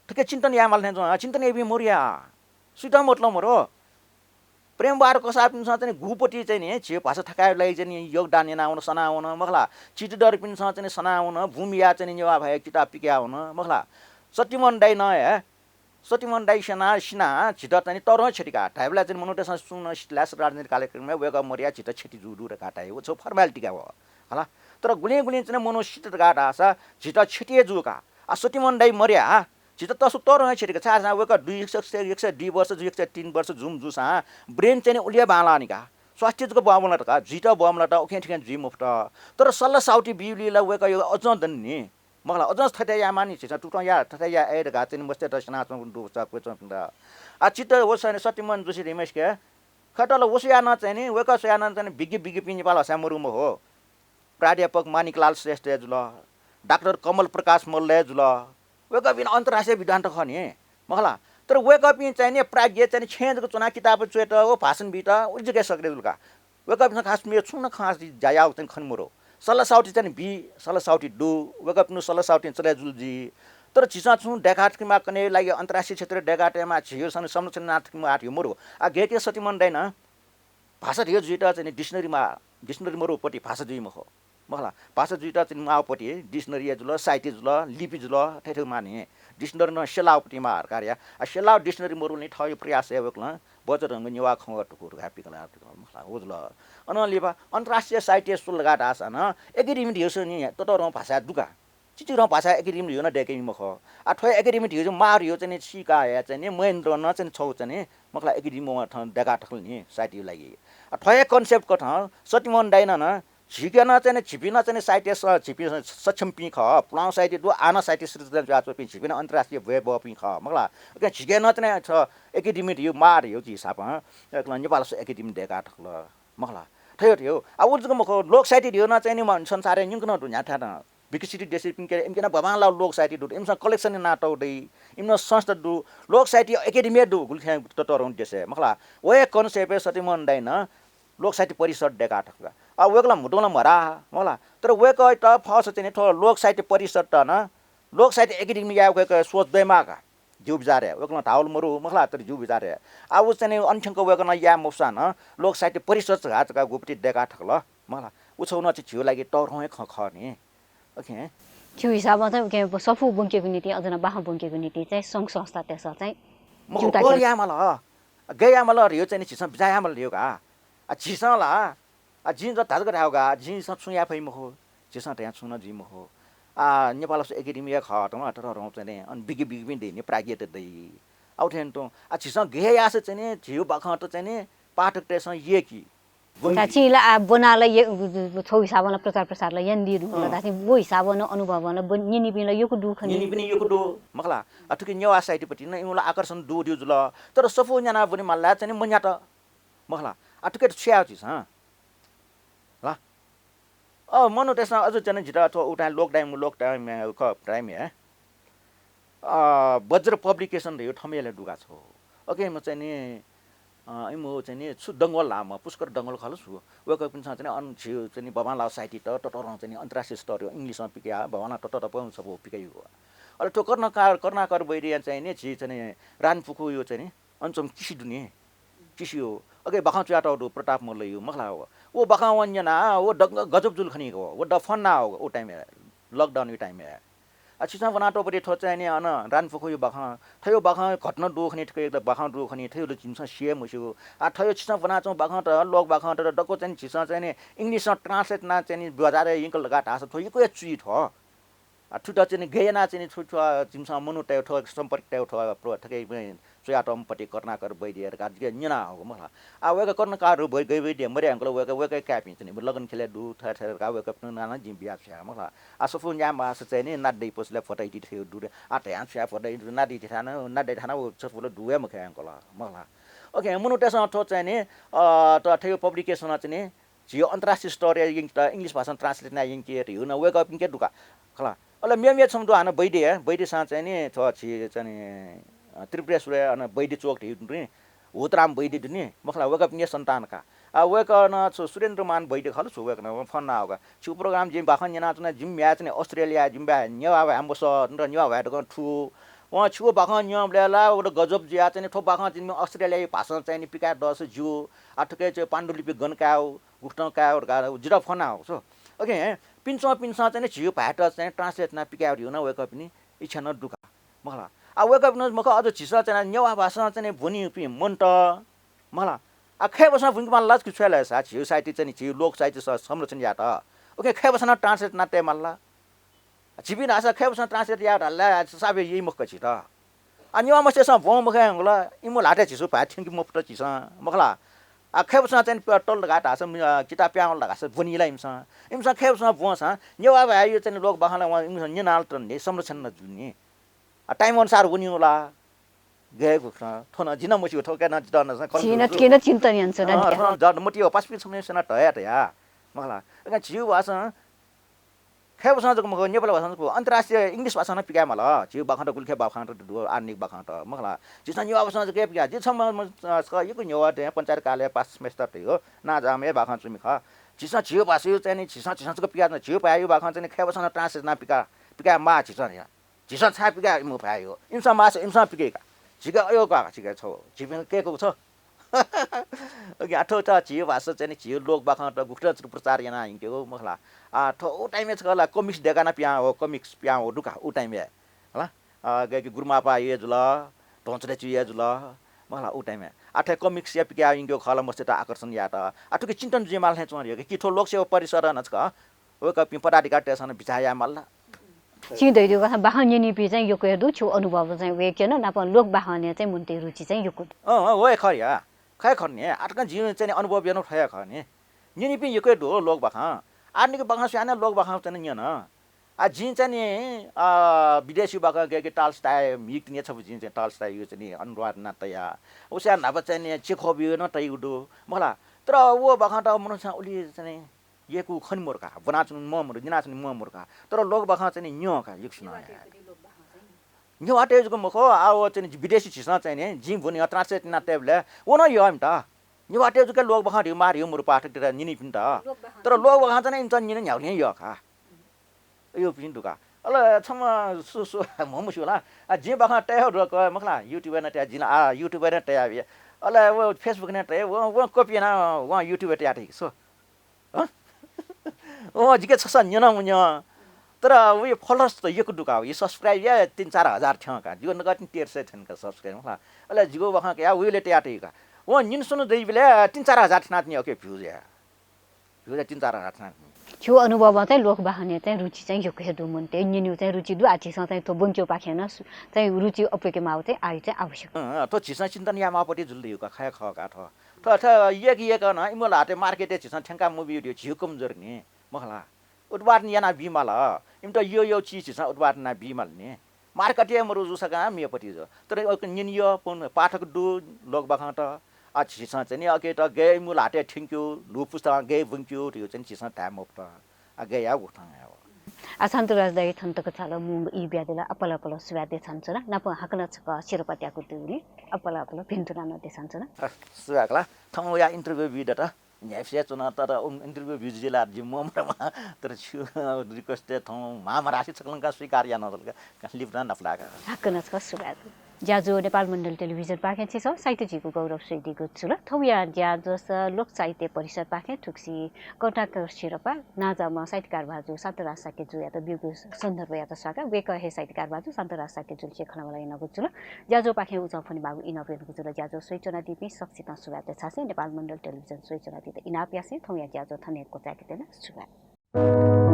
थुके चिन्तन यायेमाल थें च्वं, चिन्तन याइपिं मरु या। सुइत मतलब मरु। प्रेम बहादुर कसाःपिन्सं चाहिँ गुपति चाहिँ नि झी भाषा थकायेगु लागि चाहिँ नि योगदान यानावन, सनावन, मखला। चित्तधरपिन्सं चाहिँ नि सनावन, बुँबिया चाहिँ नि नेवाः भाय् किताब पिकयावन, मखला। सत्यमोहन दाइनं हे, सत्यमोहन दाइ स्यनाः सिनाः झीत चाहिँ नि तःधं छ्यतिका धायेबलय् चाहिँ नि मनूतय्‌सं सुं नं सित ला, राजनीतिक कार्यक्रमय् वय्‌कः मदया झीत छ्यति जू दु धकाः धाइ। व छगू formality का व। हला। तर गुलिं गुलिं चाहिँ नि मनू सित धकाः धाःसा झीत छ्यति हे जू का। आ, सत्यमोहन दाइ मदया झीत तसकं तःधं छ्यतिका, छाय्‌धाःसा वय्‌कः दुई, एक सय, एक सय दुई वर्ष जू, एक सय तीन वर्ष जूम्ह जूसां brain चाहिँ नि उलि हे बांलाः नि का। स्वास्थ्य जक ब्वामलात का, जुइत ब्वामलात, उखें थुखें जुइ मफुत। तर सल्लाह साउति बीबलय् ला वय्‌कःया अजं दनि नि। मखला, अजं थथे यायेमानि, झीसं तुतं या, थथे या, अय् धकाः चाहिँ नि मस्तय्‌त स्यनाच्वंपिं दुगु च्वंपिन्त। आ, चित्त व चाहिँ नि सत्यमोहन जोशी धइम्हसिके खय्‌त ला व स्वयाः नं चाहिँ नि, वय्‌कः स्वयाः नं चाहिँ नि बिज्ञ बिज्ञपिं नेपाल भाषाय् मरु मखु। प्राध्यापक माणिकलाल श्रेष्ठ हे जुल, डाक्टर कमल प्रकाश मल्ल हे जुल, वय्‌कःपिं अन्तर्राष्ट्रिय विद्वान त खः नि, मखला। तर वय्‌कःपिं चाहिँ नि प्राज्ञ चाहिँ नि छेँय् जक च्वनाः किताब च्वयेत व भाषण बीत उलि जक हे सक्रिय जुल का। वय्‌कःपिन्सं खास मेगु छुं नं खास ज्या याःगु चाहिँ खने मरु। सल्लाह साउति चाहिँ नि बी, सल्लाह साउति दु, वय्‌कःपिनिगु सल्लाह साउतिं चले जुल जुइ। तर झीसं छुं दय्‌का थकेमाः कन्हय् लागि अन्तर्राष्ट्रिय क्षेत्रय् दय्‌का तयेमाः, झीगु चाहिँ नि संरक्षण याना थकेमाः धइगु मरु। आ, गय्‌के सत्यमोहन दाइनं भाषा धइगु जुइत चाहिँ नि dictionary माः, dictionary मरुपति भाषा जुइ मखु। मखला, भाषा जुइत चाहिँ नि माःपति dictionary हे जुल, साहित्य जुल, लिपि जुल, थथे माः नि। Dictionary नं स्यलाःपति माः धकाः या। आ, स्यलाः dictionary मरुलिं थःगु प्रयास याः वय्‌कलं बज्रंग नेवाः खँग्वः धुकू धकाः पिकला, पिकला, मखला, व जुल। अनं लिपा अन्तर्राष्ट्रिय साहित्य स्वल धकाः धाःसा नं academy धइगु नि ततःधं भाषाय् दु का। चिचिधं भाषाय् academy धइगु नं दय्‌के मखु। आ, थ्व academy धइगु माः धइगु चाहिँ नि सीकाः हे चाहिँ नि महेन्द्रं नं चाहिँ नि छगू चाहिँ नि मखला academy वं थन दय्‌का थकल नि साहित्यया लागि। आ, थ्व हे concept कथं सत्यमोहन दाइनं नं झीके नं चाहिँ नि, झीपिं नं चाहिँ नि साहित्य स-, झीपिं स-, सक्षमपिं खः, पुलांगु साहित्य दु, आः नं साहित्य सृजना जुयाच्वंपिं झीपिं नं अन्तर्राष्ट्रिय ब्वय् बहःपिं खः, मखला। उकिं झीके नं चाहिँ नि छ academy धइगु माः धइगु झी हिसाबं, अय्‌कलं नेपाल भाषा academy दय्‌का थकल, मखला। थथे धइगु, आ, उ जक मखु, लोक साहित्य धइगु नं चाहिँ नि म-, संसारय् न्यंकनं दु न्ह्याथाय् नं। विकसित देशय् इपिंके, इमिके नं बबांलाः लोक साहित्य दु, इमिसं collection यानातःगु दइ, इमिसं संस्था दु, लोक साहित्य academy दु, गुलिखय् ततःधंगु देशय्, मखला। व हे concept-य् सत्यमोहन दाइनं लोक साहित्य परिषद दय्‌का थकल। आ, वय्‌कलं म्हुतुं ला म्हधा, मखला। तर वय्‌कःयात first चाहिँ नि थ्व लोक साहित्य परिषद त नं लोक साहित्य academy यायेगु सोच दयेमाः का। जिगु विचारय्, वय्‌कलं धाःगु ला मरु, मखला, तर जिगु विचारय्। आ, उ चाहिँ नि अन थ्यंक वय्‌कलं याये मफुसां नं लोक साहित्य परिषद धकाः, धकाः गुपति दय्‌का थकल, मखला। उ छगू नं चाहिँ झीगु लागि तःधं हे खँ खः नि। OK। छिगु हिसाबं चाहिँ उकिं सफू ब्वंकेगु निंतिं, अझ नं बाखं ब्वंकेगु निंतिं चाहिँ संघ संस्थातय्‌सं चाहिँ मखु, ज्यूता कल खेल यायेमाल, गय् यायेमाल धइगु चाहिँ नि झीसं बिचाः यायेमाल धइगु का। आ, झीसं ला, आ, जिं जक धाःगु धायेगु का, झीसं छुं याये फइ मखु, झीसं धयां छुं नं जुइ मखु। आ, नेपाल भाषा academy हे खः, तमा ततःधं चाहिँ नि, अन बिज्ञ बिज्ञपिं दइ नि, प्राज्ञत दइ। आ, उथें तुं, आ, झीसं गय् याःसा चाहिँ नि, झीगु बाखंत चाहिँ नि, पाठकतय्‌सं यय्‌की। धाःसा छिं ला आ ब्वनाः ला ये-, उ, उ, उ, छगू हिसाबं ला प्रचार प्रसार ला यानादी धुंकल। अँ। धाःसा व हिसाबं नं अनुभवं ला ब्व-, न्यनीपिं ला यक्व दु खनी। न्यनीपिं यक्व दु, मखला। आ, थुकी नेवाः साहित्यपति नं इमिगु ला आकर्षण दु धइगु जुल। तर सफू न्यानाः ब्वनेमाल ला चाहिँ नि मन्यात, मखला। आ, थुकी त छु याये झीसं? ला। अ, मनूतय्‌सं अझ चाहिँ नि जितः थ्व उ time lockdown, lockdown-य्, ख, time-य्, अ, बज्र publication धइगु थम्हय् ला दुगा छगू। OK, म चाहिँ नि, अ, इमिगु चाहिँ नि छु दंगोल ला, म पुष्कर दंगोल खः ला छु। वय्‌कःपिन्सं चाहिँ नि अन झी चाहिँ नि बबांलाः साहित्यत ततःधं चाहिँ नि अन्तर्राष्ट्रिय स्तरय् English-मा पिकयाः बबांलाः ततःधं सफू पिकयागु। अले थ्व करुणाकर, करुणाकर वैद्यं चाहिँ नि झी चाहिँ नि रानीपुखूया चाहिँ नि अन च्वंम्ह किसि दु नि। किसिया, OK, बाखं च्वयातःगु दु, प्रताप मल्लया, मखला। व बाखं वं न्यनाः व दंग गजब जुल खनी का व, व दफन ना व, व time-य्, lockdown-या time-य्। आ, छिसं ब्वनातःगु पति थ्व चाहिँ नि अन रानीपुखूया बाखं, थ्वया बाखं घटना दु खनी, थुकी बाखं दु खनी, थ्वया ला जिमिसं सिया मस्यू। आ, थ्वया छिसं ब्वनाच्वंगु बाखंत, लोक बाखंत दक्व चाहिँ नि झीसं चाहिँ नि English-मा translate यानाः चाहिँ नि बजारय् यंकल धकाः धाःसा थ्व यक्व हे चुइ थ्व। आ, थुत चाहिँ नि गय् यानाः चाहिँ नि छु, छु, आ, जिमिसं मनूतय् थ्व सम्पर्कतय् थ्व प्र-, थुकी च्वयातःम्ह पति करुणाकर वैद्य धकाः जिके न्यनाहःगु, मखला। आ, वय्‌कः करुणाकर वै-, गै वैद्य मदये धुंकल, वय्‌कः, वय्‌कःया काय् पिं चाहिँ नि लगन खेलय् दु, थथे, थथे धकाः वय्‌कःपिन्त नां जिं बिया छ्वया, मखला। आ, सफू न्याये माःसा चाहिँ नि नादँ दइ पसलय् भ्वतय् ति थ्व दु रे। आ, धयां छ्वया भ्वतय् नादँ दइ थाना, नादँ दइ थाना व सफू ला दु हे मखु धुंकल, मखला। OK, मनूतय्‌सं थ्व चाहिँ नि, अ, त थ्व publication-य् चाहिँ नि झी अन्तर्राष्ट्रिय स्तरय् यंकेत, English भाषां translate यानाः यंकेत धइगु नं वय्‌कःपिन्के दु का, खला। अले मेमेगु छम्ह दु हानं वैद्य, वैद्यसां चाहिँ नि थ्व झी चाहिँ नि, अ, त्रिपुरेश्वरय् अन वैद्य चोक धइगु दु नि, होतराम वैद्य दु नि, मखला, वय्‌कःपिन्के सन्तान का। आ, वय्कलं छु सुरेन्द्रमान वैद्य खः ला छु, वय्कलं फोन यानाः का। छिगु program जिं बाखं न्यनाच्वना, जिमि म्ह्याय् चाहिँ अस्ट्रेलियाय्, जिमि बाय् नेवाः भाय् मसः, नेवाः भाय् धकाः थू। वं छिगु बाखं न्यंबलय् ला व गजब जुयाः चाहिँ थ्व बाखं जिमि अस्ट्रेलियाया भाषां चाहिँ पिकाये दःसा ज्यू। आ, थुकी चाहिँ पाण्डुलिपि गन कायेगु, गुकथं कायेगु धकाः जितः फोन यानाः का। OK, पिन्सं, पिन्सं चाहिँ झीगु भाय्‌त चाहिँ translate यानाः पिकाये धइगु नं वय्कःपिनि इच्छा नं दु का। मखु ला। आ, वय्कःपिं नं मखु, अझ झीसं चाहिँ नेवाः भाषां चाहिँ ब्वनीपिं मनूत, मखु ला। आ, खय् बसं ब्वनेके माल ला कि छुया ला सा, झीगु साहित्य चाहिँ, झीगु लोक साहित्य स-, संरक्षण यायेत। OK, खय् बसं नं translate यानाः तये माल ला। झीपिं धाःसा खय् बसं translate याये धाल ला, साबे याइ मखु का झीत। आ, नेवाः मस्यःसं ब्वं मखय् धुंकल, इमिगु ल्हातय् झीसं भाय् थ्यंके मफुत झीसं, मखु ला। आ, खय् बसं चाहिँ प्यतल धकाः धाःसा, मि-, अ, किताब पिहां वल धाःसा ब्वनी ला इमिसं। इमिसं खय् बसं ब्वंसां नेवाः भाय्‌या चाहिँ लोक बाखं ला वं इमिसं न्यनाः ला तनी, संरक्षण नं जुइ नि। आ, time अनुसार वनी ला। गय् गुकथं, थ्व नं जिं नं मस्यू, थ्व काय् नं जितः नं झी नं थुकी नं चिन्तन यानाच्वना नि। थ्व नं जड मतिइ पासापिं छम्हस्यां नं धया धया, मखु ला। अले झीगु भाषां खय् बसं जक मखु, नेपाल भाषां जक मखु, अन्तर्राष्ट्रिय English भाषां नं पिकाये माल। झीगु बाखंत गुलिखे बाखंत दु, आधुनिक बाखंत, मखु ला। झीसं नेवाः भाषां जक पिकाये, जि छम्ह, म, अ, छकः यक्व नेवाः दँय् पञ्चायत कालय् पास semester तयागु, नांजाःम्ह हे बाखं च्वमि खः। झीसं झीगु भाषां चाहिँ नि, झीसं, झीसं जक पिकाये, झीगु भाय्‌या बाखं चाहिँ नि खय् बसं नं translate यानाः पिका, पिकाये माः झीसं नि। झीसं छाय् पिकाये इमिगु भाय्‌या? इमिसं माःसा इमिसं पिकय्‌का। झीके अय् का, झीके छौ, झीपिं कय्‌कूगु छौ। OK, आ, थ्व त झीगु भाषा चाहिँ नि, झीगु लोक बाखंत गुकथं चाहिँ प्रचार यानाः यंकेगु, मखु ला। आ, थ्व उ time-य् छकः ला comics दय्‌काः नं पिहां वः, comics पिहां वः दु का उ time-य्। हला? आ, गय्‌कि गुरुमापाया जुल, ध्वंचुधय्‌चुया जुल, मखु ला, उ time-य्। आ, थ्व comics-या पिकाः यंकेगु खः ला मस्तय्‌त आकर्षण यायेत। आ, थुकी चिन्तन जुइमाल थें च्वं धयागु कि थ्व लोक सेवा परिषदं नं छकः वय्‌कःपिं पदाधिकारीतय्‌सं नं बिचाः याये माल ला। छिं धयादीगु कथं बाखं न्यनीपिं चाहिँ यक्व हे दु, छिगु अनुभव चाहिँ वय्‌कल, नापं लोक बाखनय् चाहिँ मनूतय् रुचि चाहिँ यक्व दु। अँ, अँ, व हे खः या। खः हे खः नि। आ, तकं जिं चाहिँ नि अनुभव यानागु थ्व हे खः नि। न्यनीपिं यक्व हे दु लोक बाखं। आधुनिक बाखं स्वयाः नं लोक बाखं चाहिँ नि न्यन। आ, जिं चाहिँ नि, अ, विदेशी बाखं गय्‌कि Tolstoy, म्हिगः तिनि छपु जिं चाहिँ Tolstoy-या चाहिँ नि अनुवाद यानाः तया। उकिया न्हापा चाहिँ नि Chekhov-या नं तयागु दु, मखु ला। तर व बाखंत मनूतय्‌सं उलि चाहिँ नि यय्‌कूगु खने मरु का, ब्वनाच्वने मं मरु, न्यनाच्वने मं मरु का। तर लोक बाखं चाहिँ नि न्यं का, यक्वसिनं। नेवाःतय् जक मखु, आ, व चाहिँ नि विदेशी झीसं चाहिँ नि, जिं ब्वनी translate यानाः तयेबलय् व नं यः इमित। नेवाःतय् जक लोक बाखं धइगु माः धइगु मरु पाठकतय्‌त न्यनीपिन्त। तर लोक बाखं चाहिँ नि इमित न्यने न्ह्याबलें यः का। अय्‌पिं दु का। अले छम्ह सु, सु, म्ह मस्यू ला। आ, जिं बाखं तये हे दु का, मखु ला, YouTube-य् नं तया, जिं ला, आ, YouTube-य् नं तया बिया। अले व Facebook-य् नं तया, व, व copy यानाः वं YouTube-य् तया तइ कि स्व। हँ? व जिके छसः न्यन मुन्यं। तर वया followers त यक्व दु का, वया subscribe या तीन चार हजार थ्यं का। जिगु नकतिनि तेह्र सय थ्यन का subscribe, मखु ला। अले जिगु बाखं कयाः वयालय् तया तइ का। वं न्यनाच्वना दइबलय् तीन चार हजार थ्यनाच्वनी, OK, views या। Views या तीन चार हजार थ्यनाच्वनी। छिगु अनुभवं चाहिँ लोक बाखनय् चाहिँ रुचि चाहिँ यक्व हे दु मनूतय्, न्यनेगु चाहिँ रुचि दु, आ, झीसं चाहिँ थ्व ब्वंकेगुपाखें नं सु-, चाहिँ रुचि अप्वय्‌के माःगु चाहिँ आः चाहिँ आवश्यक। अँ, थ्व झीसं चिन्तन याये माःपति जुल धइगु का, खः हे खः का थ्व। थ्व, थ्व यय्‌क यय्‌कं नं इमिगु ल्हातय् market-य् झीसं थ्यंका मबीगु धइगु झीगु कमजोरी नि, मखु ला। उत्पादन यानाबी माल। इमित यः यः चिज झीसं उत्पादन यानाबी माल नि। Market हे मरु जूसा का मेपति जू। तर अय्‌क न्यने यः, पाठक दु लोक बाखंत। आ, झीसं चाहिँ नि अय्‌केत गय् इमिगु ल्हातय् थ्यंकेगु, ल्हू पुस्तकं गय् ब्वंकेगु धइगु चाहिँ झीसं धाये मफुत। आ, गय् याःगु गुकथं यायेगु। आ, शान्तराज दाइ, थन तक छाय् ला मुंगु ई बियादिल, अपाल अपाल सुभाय् देछानाच्वना। नापं हाकनं छकः सिरपाः त्याकूगु दु नि, अपाल अपाल भिन्तुना नं देछानाच्वना। आ, सुभाय् खला। थौं वयाः interview बी दत। न्ह्याइपुसे च्वन, तर उं interview view जुइ ला जिं मं मदमा, तर छु request थौं म्हाःम्ह धाःसा छकलं का स्वीकार यानाः च्वंगु का, लिपा नं नापलाक। हाकनं छकः सुभाय्। ज्याझ्वः नेपाल मण्डल टेलिभिजनपाखें छिसं साहित्य झीगु गौरव स्वयादीगु जुल। थौंया ज्याझ्वलय् लोक साहित्य परिषदपाखें थुगुसी करुणाकर सिरपाः नांजाःम्ह साहित्यकार भाजु शान्तराज शाक्यजुयात ब्यूगु सन्दर्भयात स्वाकाः वय्‌कः हे साहित्यकार भाजु शान्तराज शाक्यजुलिसे खँल्हाबल्हा यानागु जुल। ज्याझ्वःपाखें उजं फ्वनेमाःगु इनाप यानागु जुल। ज्याझ्वः स्वयाच्वनादीपिं सकसितं सुभाय् देछासें नेपाल मण्डल टेलिभिजन स्वयाच्वनादीत इनाप यासें थौंया ज्याझ्वः थन हे क्वचाय्‌के त्यना। सुभाय्।